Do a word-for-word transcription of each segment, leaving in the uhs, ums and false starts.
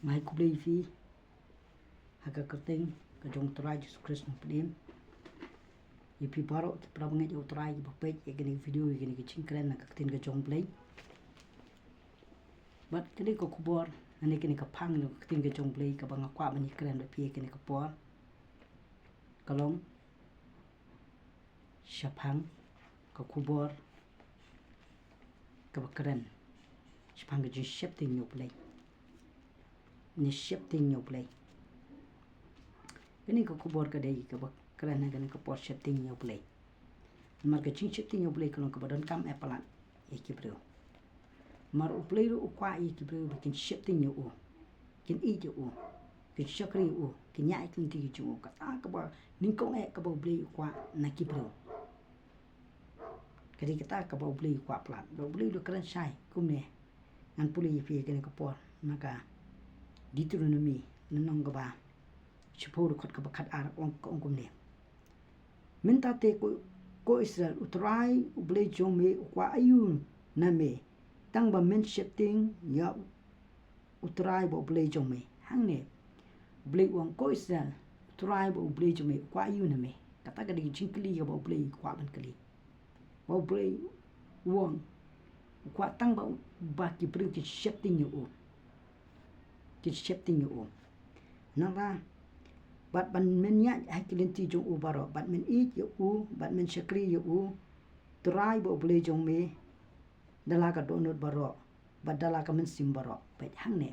Nga ai khublei ïa phi ha ka kyrteng ka jong u Trai Jisu Khrist Nongpynim. Ïa phi baroh ki parabangeit ïa u Trai kiba peit ïa kane ka video, ïa kane ka jingkren na ka ktien ka jong u Blei. Bad kane ka khubor, lane kane ka phang jong ka ktien ka jong u Blei kaba nga kwah ban ïakren bad phi ïa kane ka por, ka long shaphang ka khubor kaba kren shaphang ka jingsheptieng ïa u Blei. Jingsheptieng ïa u Blei. Kane ka khubor ka dei kaba kren ha kane ka por, sheptieng ïa u Blei. Namar ka jingsheptieng ïa u Blei ka long kaba donkam eh palat ïa ki briew. Namar u Blei ruh u kwah ïa ki briew ba kin sheptieng ïa u, kin ïeit ïa u, kin shakri ïa u, kin ïaid ha ki lynti ki jong u. Kata kaba nyngkong eh kaba u Blei u kwah na ki briew. Ka dei kata kaba u Blei u kwah palat. Ba u Blei u da kren shai kumne. Ngan pule ïa phi ha kane ka por na ka Deuteronomi, lynnong kaba shiphew, dkhot kaba khatar, ong, ong kumne: Mynta te ko, ko Israel, u Trai u Blei jong me u kwah aïu na me, tang ba men sheptieng ïa u Trai ba u Blei jong me? Hangne u Blei u ong, ko Israel, u Trai ba u Blei jong me u kwah aïu na me? Kata ka dei ka jingkylli kaba u Blei u kwah ban kylli. Ba u Blei u ong u kwah tang ba, ba ki briew kin sheptieng ïa u. Kin sheptieng ïa u. Nangta, bad ban men ïaid ha ki lynti jong u baroh, bad men ïeit ïa u, bad men shakri ïa u Trai ba u Blei jong me da la ka dohnud baroh bad da la ka mynsiem baroh. Peit hangne.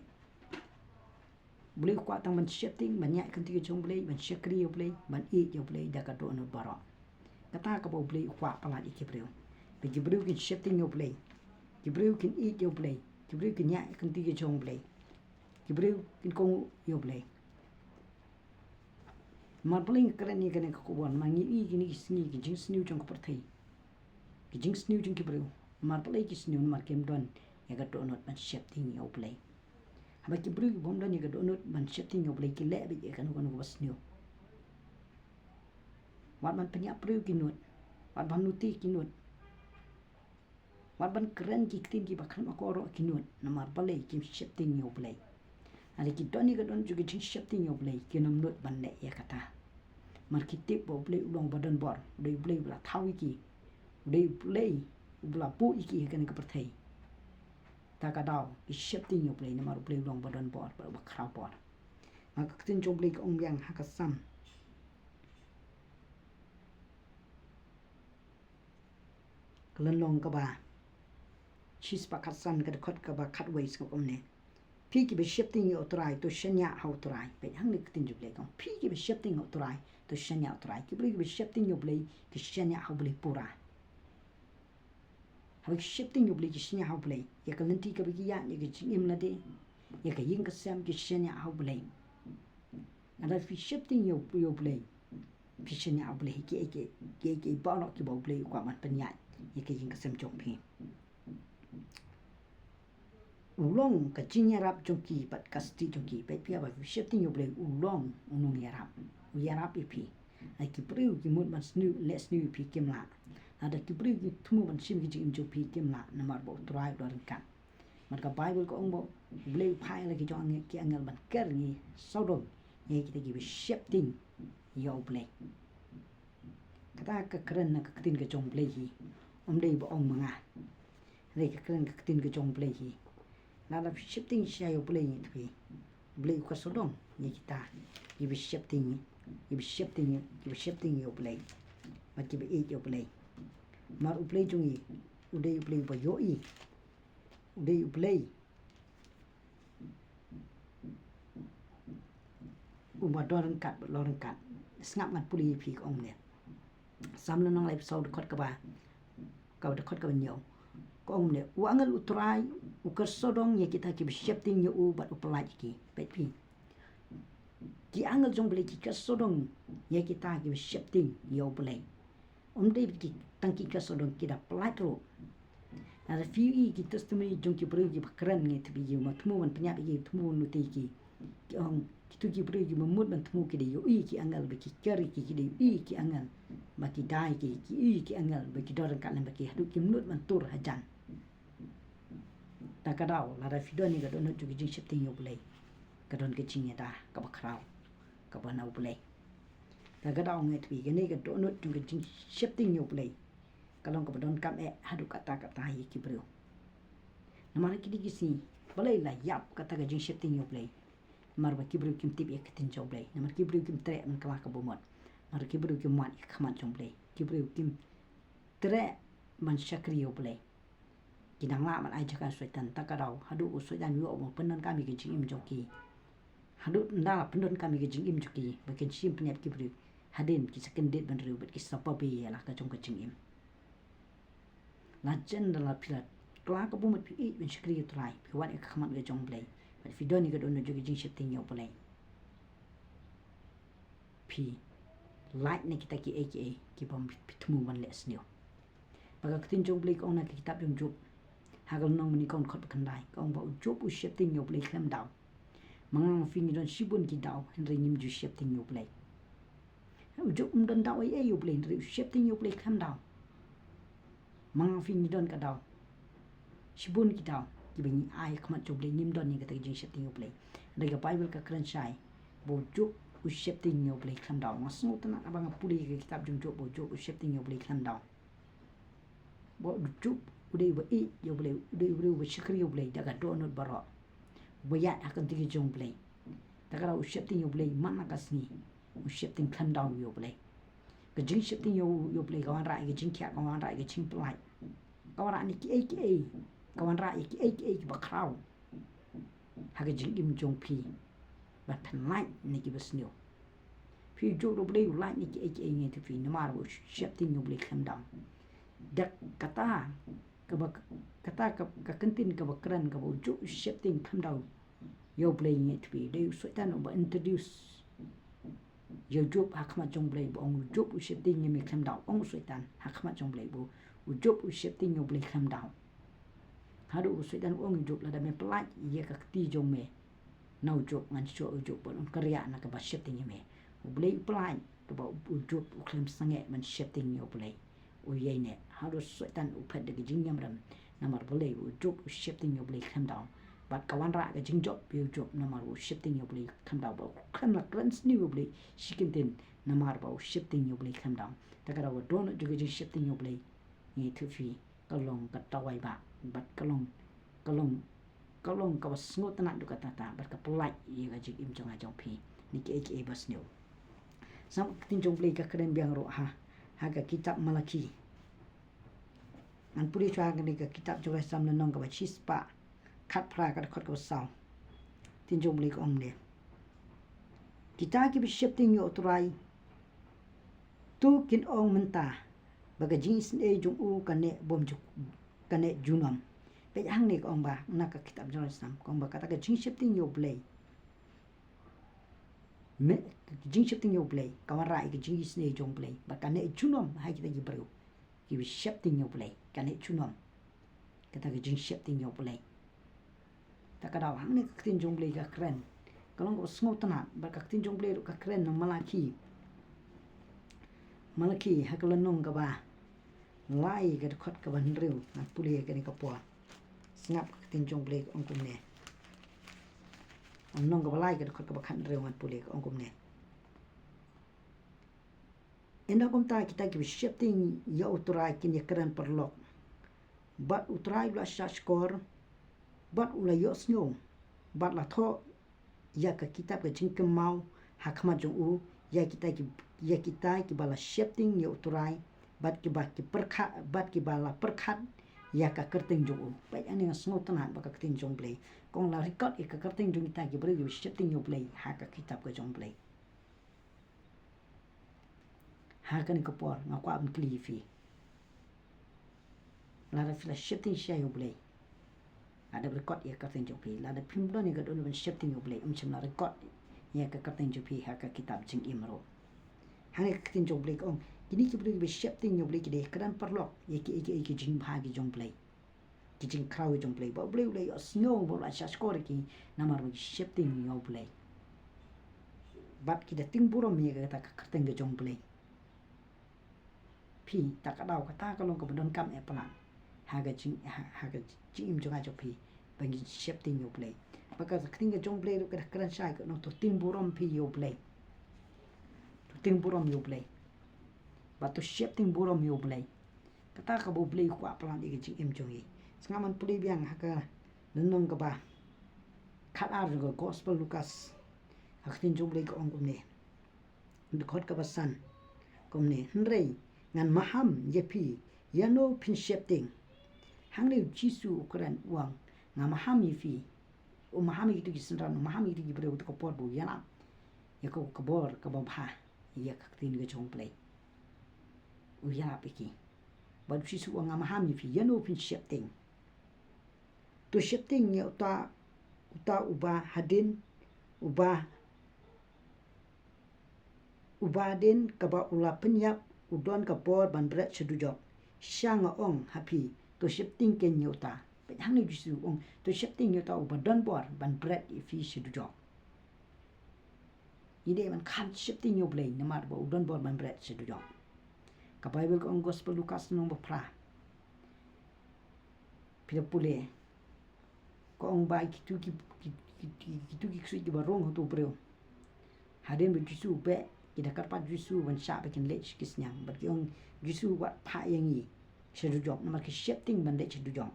U Blei u kwah tang ban sheptieng, ban ïaid ha ka lynti ka jong u Blei, ban shakri ïa u Blei, ban ïeit ïa u Blei da ka dohnud baroh. Kata kaba u Blei u kwah palat ïa ki briew. Ba ki briew kin sheptieng ïa u Blei, ki briew kin ïeit ïa u Blei, ki briew kin ïaid ha ka lynti ka jong u Blei, ki briew kin kohnguh ïa u Blei. Namar balei nga kren ïa kane ka khubor? Namar ngi ïohi kine ki sngi ki jingsniew jong ka pyrthei, ki jingsniew jong ki briew. Namar balei ki sniew? Namar kim don ïa ka dohnud ban sheptieng ïa u Blei. Haba ki briew ki bym don ïa ka dohnud ban sheptieng ïa u Blei, ki leh beit ïa kano kano kaba sniew. Wat ban pynïap briew ki nud, wat ban lute ki nud, wat ban kren ki ktien kiba khlem akor ruh ki nud. Namar balei? Kim sheptieng ïa u Blei. Hynrei ki don ïa ka dohnud jong ka jingsheptieng ïa u Blei, kin ym nud ban leh ïa kata. Namar ki tip ba u Blei u long ba don bor, u dei u Blei uba la thaw ïa ki, u dei u Blei uba la buh ïa ki ha kane ka pyrthei. Ta ka daw ki sheptieng ïa u Blei namar u Blei u long ba don bor, ba, ba khraw bor. Namar ka ktien jong u Blei ka ong biang ha ka Salm, ka lynnong kaba shispah khatsan, ka dkhot kaba khatwei, sngap kumne: Phi kiba sheptieng ïa u Trai, to shaniah ha u Trai. Peit hangne ka ktien jong u Blei ka ong, phi kiba sheptieng ïa u Trai, to shaniah ha u Trai. Ki briew kiba sheptieng ïa u Blei ki shaniah ha u Blei pura. Haba ki sheptieng ïa u Blei ki shaniah ha u Blei. Ïa ka lynti kaba ki ïaid, ïa ka jingim lade, ïa ka ïing ka sem, ki shaniah ha u Blei. Lada phi sheptieng ïa u, ïa u Blei, phi shaniah ha u Blei ha kiei kiei, kiei kiei baroh kiba u Blei u kwah ban pynïaid ïa ka ïing ka sem jong phi. U long ka jingïarap jong ki bad ka stieh jong ki. Peit phi, haba phi sheptieng ïa u Blei, u long u nongïarap, u ïarap ïa phi. Lada ki briew ki mut ban sniew, leh sniew ïa phi, kim lah. Lada ki briew ki thmu ban shim ka jingim jong phi, kim lah, namar ba u Trai u don ryngkat. Namar ka Baibl ka ong ba u Blei u phah ïa la ki jong ki angel ban ker ngi sawdong ïa kita kiba sheptieng ïa u Blei. Kata ka kren na ka ktien ka jong u Blei hi, ym dei ba ong ma nga. Hynrei ka kren ka ktien ka jong u Blei hi. Lada phi sheptieng shisha ïa u Blei, ngi tip, u Blei u ker sawdong ïa kita kiba sheptieng, kiba sheptieng, kiba sheptieng ïa u Blei bad kiba ïeit ïa u Blei. Namar u Blei jong ngi u dei u Blei uba ïohi, u dei u Blei uba don ryngkat bad long ryngkat. Sngap, ngan pule ïa phi, ka ong ne. Salm lynnong laiphew saw, dkhot kaba, kaba, dkhot kaba hynñiew. Ka ong ne: U angel u Trai u ker sawdong ïa kita kiba sheptieng ïa u bad u pyllait ïa ki. Peit phi. Ki angel jong u Blei ki ker sawdong ïa kita kiba sheptieng ïa u Blei. Ym dei ki tang ki ker sawdong, ki da pyllait ruh. Lada phi ïohi ki testimony jong ki briew kiba kren, ngi tip, kiba thmu ban pynïap ïa ki, thmu ban lute ïa ki. Ki ong, kito ki briew kiba mut ban thmu ki da ïohi ki angel ba ki ker ïa ki, ki da ïohi ki angel ba ki da ïa ki, ki ïohi ki angel ba ki don ryngkat lem bad ki haduh kim nud ban tur hajan. Ta ka daw, lada phi don ïa ka dohnud jong ka jingsheptieng ïa u Blei, ka don ka jingïada kaba khraw kaba na U Blei. Ta ka daw ngi tip kane ka dohnud jong ka jingsheptieng ïa U Blei ka long kaba donkam eh haduh katta katta ïa ki briew. Namar kine ki sngi balei la ïap kata ka jingsheptieng ïa U Blei? Namar ba ki briew kim tip ïa ka ktien jong U Blei. Namar ki briew kim treh ban kylla ka bamut. Namar ki briew kim wad ïa ka khmat jong U Blei. Ki briew kim treh ban shakri ïa U Blei. Ki dang lah ban ai jaka u Soitan, ta ka daw haduh u Soitan u ïoh ban pyndonkam ïa ka jingim jong ki. Haduh ynda la pyndonkam ïa ka jingim jong ki ba kin shim pynïap ki briew, hadien ki sa kyndit bynriew bad ki sa babe ïa la ka jong ka jingim. La jan da la phi la kylla ka bamut, phi ïeit ban shakri ïa U Trai, phi wad ïa ka khmat ka jong U Blei, bad phi don ïa ka dohnud jong ka jingsheptieng ïa U Blei, phi lait na kita kiei kiei kiba phi thmu ban leh sniew. Ba ka ktien jong U Blei ka ong na ka kitab jong Job ha ka lynnong ba nyngkong, dkhot ba khyndai, ka ong ba u Job u sheptieng ïa U Blei khlem daw. Ma nga ma phi ngi don shibun ki daw hynrei ngim ju sheptieng ïa U Blei. U Job um don daw ei ei ïa U Blei hynrei u sheptieng ïa U Blei khlem daw. Ma nga ma phi ngi don ka daw shibun ki daw kiba ngi ai ha khmat jong U Blei, ngim don ïa kata ka jingsheptieng ïa U Blei. Hynrei ka Baibl ka kren shai ba u Job u sheptieng ïa U Blei khlem daw. Nga sngewtynnat haba nga pule ïa ka kitab jong Job ba u Job u sheptieng ïa U Blei khlem daw. Ba u Job u dei uba ïeit ïa U Blei, u dei u briew uba shakri ïa U Blei da ka dohnud baroh, uba ïaid ha ka ktien jong U Blei. Ta ka daw u sheptieng ïa U Blei man la ka sngi, u sheptieng khlem daw ïa U Blei. Ka jingsheptieng ïa U, ïa U Blei ka wanrah ïa ka jingkhiah, ka wanrah ïa ka jingpynlait, ka wanrah na kiei kiei, ka wanrah ïa kiei kiei kiba khraw ha ka jingim jong phi. Bad phin lait na kiba sniew. Phi, u Job ruh balei u lait na kiei kiei, ngi tip phi, namar ba u sheptieng ïa U Blei khlem daw. Da kata kaba, kata ka, ka kyntien kaba kren kaba u Job u sheptieng khlem daw ïa U Blei, ngi tip phi, dei u Soitan uba introduce ïa u Job ha khmat jong U Blei ba ong u Job u sheptieng ïa me khlem daw, ong u Soitan ha khmat jong U Blei ba u Job u sheptieng ïa U Blei khlem daw. Haduh u Soitan u ong ïa u Job, lada me pynlait ïa ka kti jong me na u Job, ngan shu ong ïa u Job ban un kyrïah na kaba sheptieng ïa me. U Blei u pynlait kaba u Job u khlem sangeh ban sheptieng ïa U Blei. U ïaineh, haduh u Soitan u phet da ka jingïamrem. Namar balei? U Job u sheptieng ïa U Blei khlem daw. Bad ka wanrah ka jingjop ïa u Job namar u sheptieng ïa U Blei khlem daw. Bad u khlem la kren sniew ïa U Blei shi kyntien namar ba u sheptieng ïa U Blei khlem daw. Ta ka daw ka dohnud jong ka jingsheptieng ïa U Blei, ngi tip phi, ka long ka dawai bah, bad ka long, ka long, ka long kaba sngewtynnat haduh katta katta, bad ka pynlait ïa ka jingim jong nga jong phi na kiei kiei ba sniew. Sa ka ktien jong U Blei ka kren biang ruh ha, ha ka kitab Malaki. Ngan pule shuwa kane ka kitab jong U Blei, Salm lynnong kaba shispah khatphra, ka dkhot kaba saw. Ktien jong U Blei ka ong ne: Kita kiba sheptieng ïa U Trai, to kin ong mynta ba ka jingisynei jong u ka neh bymju, ka neh junom. Peit hangne, ka ong ba na ka kitab jong U Blei, Salm, ka ong ba kata ka jingsheptieng ïa U Blei, me, ka jingsheptieng ïa U Blei ka wanrah ïa ka jingisynei jong U Blei, bad ka neh junom ha kita ki briew kiba sheptieng ïa U Blei, ka neh junom kata ka jingsheptieng ïa U Blei. Ta ka daw hangne ka ktien jong U Blei ka kren, ka long kaba sngewtynnat, bad ka ktien jong U Blei ruh ka kren na Malaki. Malaki ha ka lynnong kaba lai, ka dkhot kaba hynriew, ngan pule ha kane ka por. Sngap, ka ktien jong U Blei ka ong kumne. Lynnong kaba lai, ka dkhot kaba khathynriew, ngan pule, ka ong kumne: Ynda kumta kita kiba sheptieng ïa U Trai kin ïakren paralok, bad U Trai u la shahshkor, bad u la ïohsngew, bad la thoh ïa ka kitab ka jingkynmaw ha khmat jong u ïa kita ki, ïa kita kiba la sheptieng ïa U Trai, bad kiba ki pyrkhat, bad kiba la pyrkhat ïa ka kyrteng jong u. Peit hangne, nga sngewtynnat ba ka ktien jong U Blei ka ong la record ïa ka kyrteng jong kita ki briew kiba sheptieng ïa U Blei ha ka kitab ka jong U Blei. Ha kane ka por nga kwah ban kylli ïa phi. Lada phi la sheptieng shisha ïa U Blei, la dep record ïa ka kyrteng jong phi. Lada phim don ïa ka dohnud ban sheptieng ïa U Blei, ym shym la record ïa ka kyrteng jong phi ha ka kitab jingim ruh. Hangne ka ktien jong U Blei ka ong, kine ki briew kiba sheptieng ïa U Blei ki dei kren paralok ïa kiei kiei ki jingbha ki jong U Blei, ki jingkhraw jong U Blei, ba U Blei u la ïohsngew, ba u la shahshkor ïa ki namar ba ki sheptieng ïa U Blei. Bad ki da tieng burom ïa kata ka kyrteng ka jong U Blei. Phi, ta ka daw kata ka long kaba donkam eh palat ha ka jing, ha, ha ka jingim jong nga jong phi, ba ngin sheptieng ïa U Blei. Ba ka ktien ka jong U Blei ruh ka da kren shai ka ong to tieng burom phi ïa U Blei. To tieng burom ïa U Blei. Ba to sheptieng burom ïa U Blei. Kata kaba U Blei u kwah palat ïa ka jingim jong ngi. Sngap ngan pule biang ha ka lynnong kaba khatar jong ka Gospel Lukas. Ha ka ktien jong U Blei ka ong kumne. Dkhot kaba san. Kumne, hynrei ngan maham ïa phi ïano phin sheptieng. Hangne U Jisu u kren u ong, nga maham ïa phi. U maham ïa kito ki synran, u maham ïa kito ki briew, kato ka por ba u ïalap ïa ka khubor kaba bha ïa ka ktien ka jong U Blei. U ïalap ïa ki. Bad U Jisu u ong, nga maham ïa phi ïano phin sheptieng. To sheptieng ïa uta, uta uba hadien, uba uba hadien kaba u la pynïap u don ka bor ban bret sha dujok. Shisha nga ong ha phi, to sheptieng keiñ ïa uta. Peit hangne U Jisu u ong, to sheptieng ïa uta uba don bor ban bret ïa phi sha dujok. Ngi dei ban kham sheptieng ïa U Blei namar ba u don bor ban bret sha dujok. Ka Baibl ka ong, Gospel Lukas lynnong ba phra. Phi da pule. Ka ong ba kito ki, ki, ki, ki, kito ki ksuid kiba rung ha uto u briew, hadien ba U Jisu u beh, ki da kyrpad U Jisu ban shah ba kin leit sha ki sniang. Bad ki ong, U Jisu wat phah ïa ngi sha dujok, namar ki sheptieng ban leit sha dujok.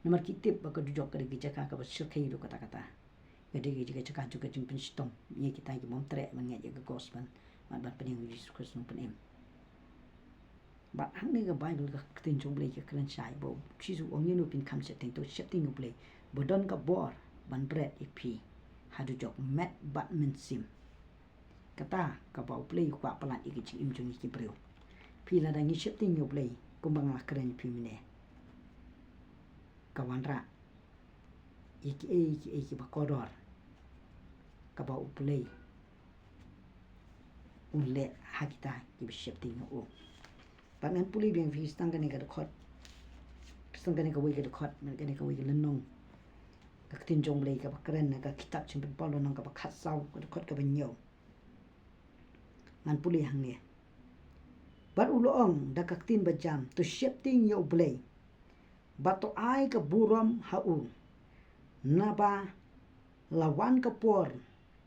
Namar ki tip ba ka dujok ka dei ka jaka kaba shyrkhei ruh katta katta. Ka dei ka jaka jong ka jingpynshitom ïa kita ki bym treh ban ngeit ïa ka gospel bad ban pynïeng ïa U Jisu Khrist u nongpynim. Bad hangne ka Baibl, ka ktien jong U Blei ka kren shai ba U Jisu u ong, ïano phin kham sheptieng, to sheptieng ïa U Blei ba don ka bor ban bret ïa phi ha dujok met bad mynsiem. Kata kaba U Blei u kwah palat ïa ka jingim jong ngi ki briew. Phi, lada ngi sheptieng ïa U Blei kumba nga la kren ïa phi mynne, ka wanrah ïa kiei kiei kiba kordor kaba U Blei u leh ha kita kiba sheptieng ïa u. Bad ngan pule biang ïa phi sa tang kane ka dkhot, sa tang kane kawei ka dkhot, bad kane kawei ka lynnong. Ka ktien jong U Blei kaba kren na ka kitab Jingpynpaw Lynnong kaba khatsaw, ka dkhot kaba hynñiew. Ngan pule hangne. Bad u la ong da ka ktien ba jam, to sheptieng ïa U Blei, bad to ai ka burom ha u, naba la wan ka por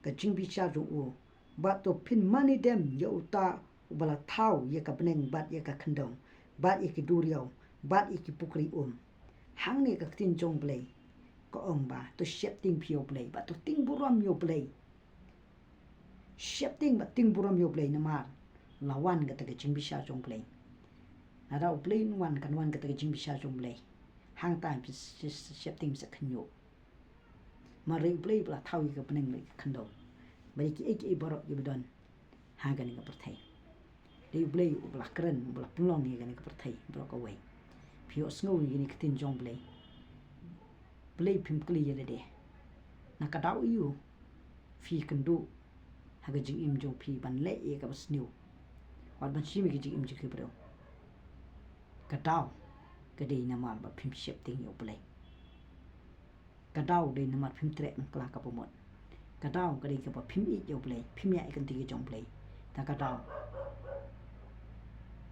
ka jingbishar jong u. Bad to pynmane dem ïa uta uba la thaw ïa ka bneng bad ïa ka khyndew bad ïa ki duriaw bad ïa ki pukri um. Hangne ka ktien jong U Blei ka ong ba to sheptieng phi ïa U Blei bad to tieng burom ïa U Blei. Sheptieng bad tieng burom ïa U Blei namar la wan kata ka jingbishar jong U Blei. Lada U Blei un wan, kan wan kata ka jingbishar jong U Blei. Hangta phi sheptieng phi sa khynñiuh. Namar dei U Blei uba la thaw ïa ka bneng bad ïa ka khyndew bad ïa kiei kiei baroh kiba don ha kane ka pyrthei. Dei U Blei uba la kren, uba la pynlong ïa kane ka pyrthei baroh kawei. Phi ïohsngew ïa kane ka ktien jong U Blei. Balei phim kylli ïa lade? Na ka daw aïu phi kynduh ha ka jingim jong phi ban leh ïa kaba sniew, wat ban shim ïa ka jingim jong ki briew? Ka daw ka dei namar ba phim sheptieng ïa U Blei. Ka daw dei namar phim treh ban kylla kaba mut. Ka daw ka dei kaba phim ïeit ïa U Blei, phim ïaid ïa ka ktien ka jong U Blei. Ta ka daw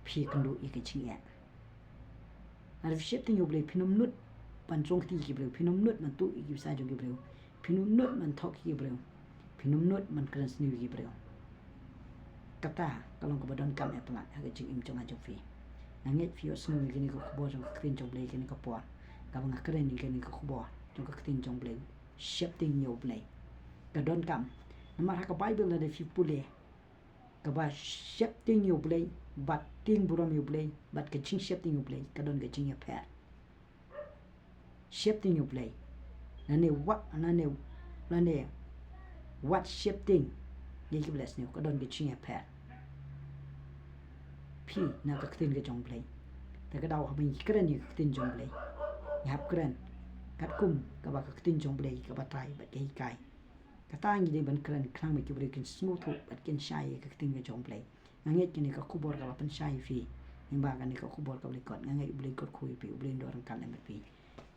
phi kynduh ïa ka jingeh. Lada phi sheptieng ïa U Blei, phin ym nud ban jrong kti ïa ki briew, phin ym nud ban tuh ïa ki bsa jong ki briew, phin ym nud ban thok ïa ki briew, phin ym nud ban kren sniew ïa ki briew. Kata ka long kaba donkam eh palat ha ka jingim jong nga jong phi. Nga ngeit phi ïohsngew ïa kane ka khubor jong ka ktien jong U Blei kane ka por, kaba nga kren ïa kane ka khubor jong ka ktien jong U Blei. Sheptieng ïa U Blei ka donkam. Namar ha ka Baibl lada phi pule, kaba sheptieng ïa U Blei bad tieng burom ïa U Blei bad ka jingsheptieng ïa U Blei ka don ka jingïapher. Sheptieng ïa U Blei, lane wat, lane, lane wat sheptieng ïa ki blessing, ka don ka jingïapher. Phi na ka ktien ka jong U Blei. Ta ka daw haba ngi kren ïa ka ktien jong U Blei, ngi hap kren katkum kaba ka ktien jong U Blei ka batai bad ka hikai. Kata ngi dei ban kren khnang ba ki briew kin sngewthuh bad kin shai ïa ka ktien ka jong U Blei. Nga ngeit kane ka khubor kaba pynshai ïa phi, lyngba kane ka khubor kaba lyngkot, nga ngeit U Blei un kyrkhu ïa phi, U Blei un don ryngkat lem bad phi.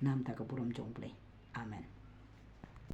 Namar ka burom jong U Blei. Amen.